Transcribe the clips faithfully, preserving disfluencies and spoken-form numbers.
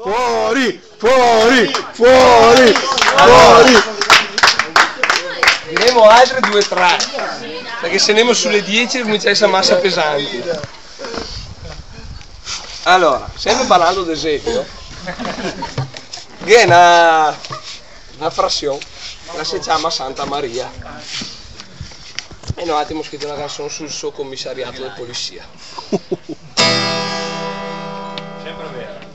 Fuori, fuori, fuori, fuori. Diremo altre due, tre, parché se ndemo su le diese comincia a eser masa pesanti. Alora, senpre parlando de Zebio, ghe xe na, na frasion, la se ciama Santa Maria. E noaltri gavemo scrito na canson sul so comisariato de polisia. Senpre vero.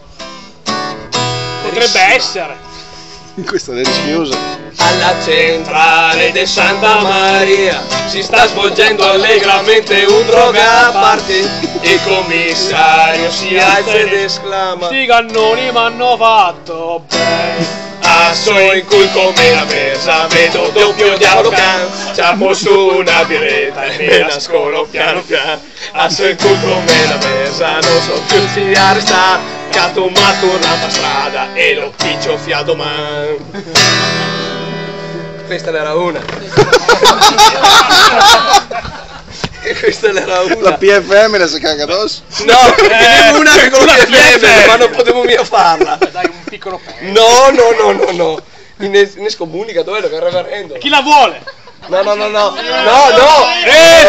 Potrebbe essere. Questa xe rischiosa. Alla centrale de Santa Maria si sta svolgendo allegramente un droga party. Il commissario si alza ed esclama: "Sti cannoni m'hanno fatto bene." Asso in cul come la mesa, vedo doppio diavolo can, ciapo su una biretta e me la scolo piano piano. Asso in cul come la mesa, no so più se arestar, cato ma torna pa strada e lo picio fia doman. Questa l'era una. E questa l'era una. La P F M la se caga adosso? No, parché ghe n'è una che co la P F M, ma no podemo mia farla. Dai, un piccolo pezzo. No, no, no, no, no. In es-, in escomunica, dove lo reverendo? Chi la vuole? No, no, no, no. No, no. Eh, eh,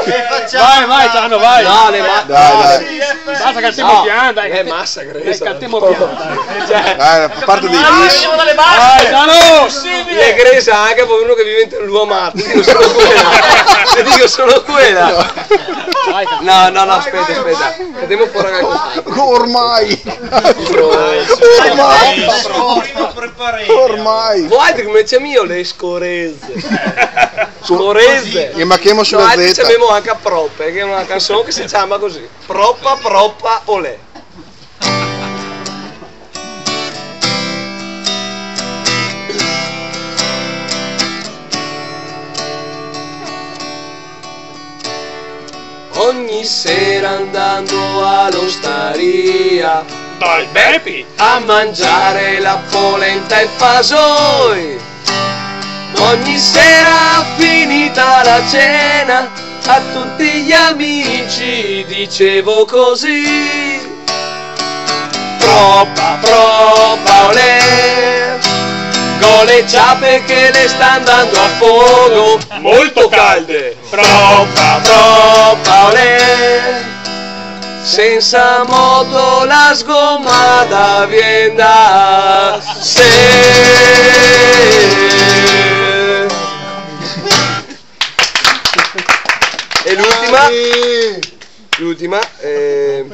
eh! Vai, vai, Tano, vai. No, le ma-, dai, dai. Basta che stiamo piano, dai, che te-, dai, che stiamo piano, dai. Cioè, dai, a parte dei bis. Vai, Tano! L'è gresa anca par uno che vive in Luamar. Te digo solo quela. Te digo solo quela. No. Vai, Tano. No, no, no, speta, speta. Che ndemo fora calcos'altro. Ormai. Ormai. Ormai. Voaltri come ciamìo le scoreze? Scoreze. E ma che mo su la zeta? Noaltri ciamemo anca prope, che xe na canson che se ciama cusì. Propa, propa, olè. Ogni sera andando all'ostaria, dal Bepi, a mangiare la polenta e fasoi. Ogni sera, finita la cena, a tutti gli amici dicevo così: "Propa, propa, olè, go le ciape che le sta andando a fogo." Molto calde. "Propa, propa, olè, sensa moto la sgomada vien da se." E l'ultima, l'ultima, eh,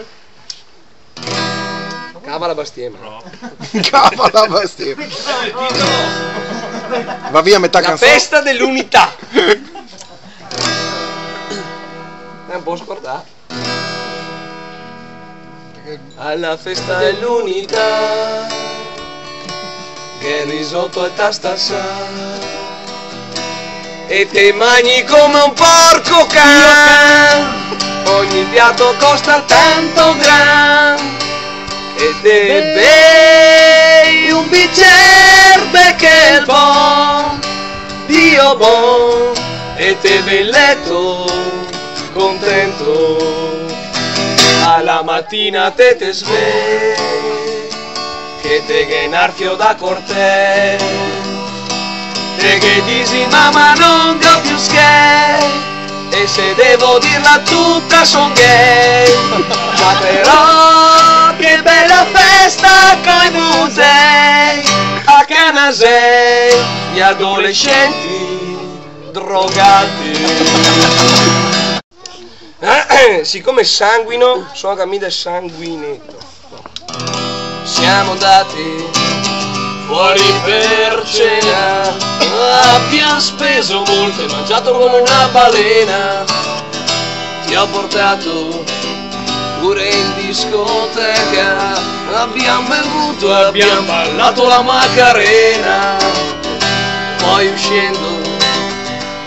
Cava la bastiema. Cava la bastiema. Va via metà canson. La festa de l'unità. Eh, un po' scordà. Alla festa dell'unità, che risotto e tasta sa. E te magni come un porco can, ogni piato costa tanto gran. E te bei un bicer, beh, che bon, Dio bon, e te ve in leto contento. Alla matina te te svei, che te ghe n'arfio da cortei. Te ghe disi: "Mama, no go più schei, e se devo dirla tuta son gay." Ma però che bela festa coi musei, a Canasei, gli adolescenti drogati. Sicome sanguino, so anca mi del sanguineto. Siamo andati fuori per cena, abbiamo speso molto e mangiato come una balena. Ti ho portato pure in discoteca, abbiamo bevuto, abbiamo ballato la Macarena. Poi uscendo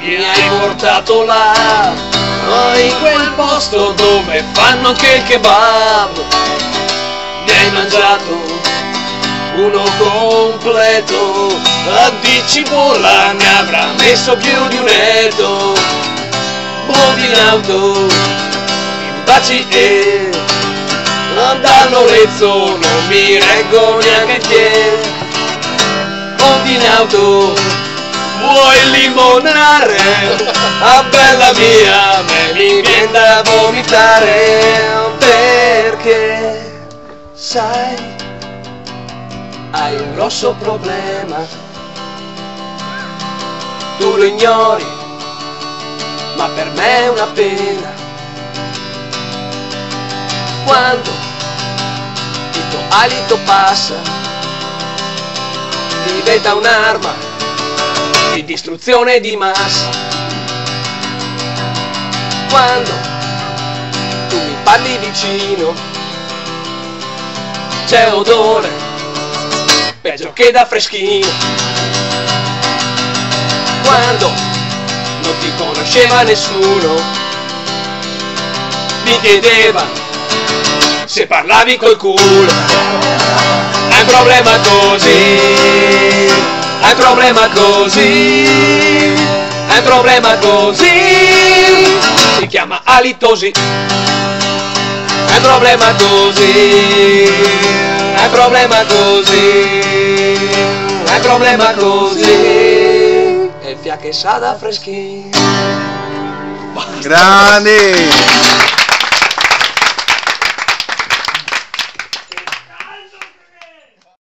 mi hai portato là, in quel posto dove fanno anche il kebab. Ne hai mangiato uno completo, di cipolla ne avrà messo più di un eto. Mondi in auto, in baci e Andar a Loreto no me rego gnanca el pie. Ogni auto vuoi limonare? A bela mia, me mi vien da vomitare. Perché, sai, hai un grosso problema. Tu lo ignori, ma per me è una pena. Quando il tuo alito passa, diventa un'arma di distruzione di massa. Quando tu mi parli vicino, c'è odore peggio che da freschino. Quando non ti conosceva nessuno, mi chiedevano se parlavi col culo. È un problema così, è un problema così, è un problema così. Si chiama alitosi. È un problema così, è un problema così, è un problema così. E fià che sa da freschin. Grandi!